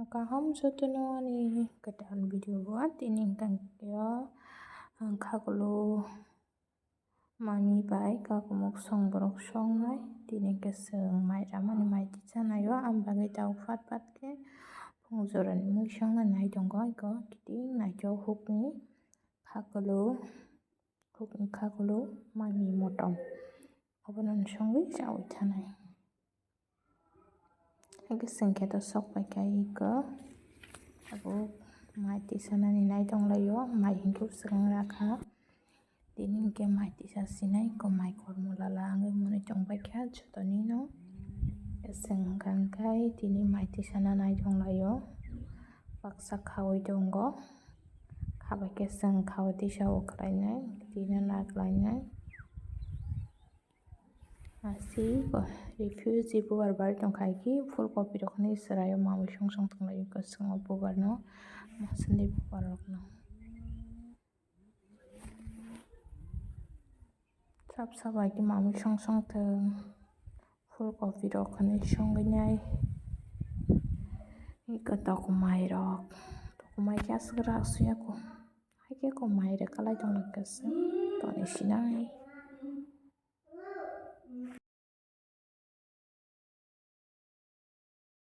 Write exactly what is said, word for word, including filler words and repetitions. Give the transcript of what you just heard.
Kaham jotono ani kwtal video o tini hwnkhe ang khakulo mami bai kakumuk song borok songnai tini hwnkhe chwng mai ramani mai tisanai o ang bagwi tabuk phat phat khe phung jorani mui songna nai tongo iko kiting naithok hukni khakulo hukni khakulo mami motom obono songwi chawi thanai. Hwnkhe chwng khe to sok pai kha iko abo mai tisanani nai tonglaio mai hinkhe swkang rakha tini hinkhe mai tisa sinai iko mai kormo lala wngwi mwnwi tongpai kha jotonino chwng hwnkha hwnkhe tini mai tisana nai tonglaio baksa khawi tongo khabai khe chwng khawi tisa o khlainai tini na khlainai. Asi refugee bubar bari tongkha ki full copy rok hinwi chwraio mamwi song song tonglaio kwchwng o bubar no masani bubar rok no sab sab bai khe mamwi song song thwng full copy rok hinwi songwi nai iko tokumai rok tokumai khe aswk rak suya ko hai khe ko mai rwkalai tongla kwchwng toni sinai.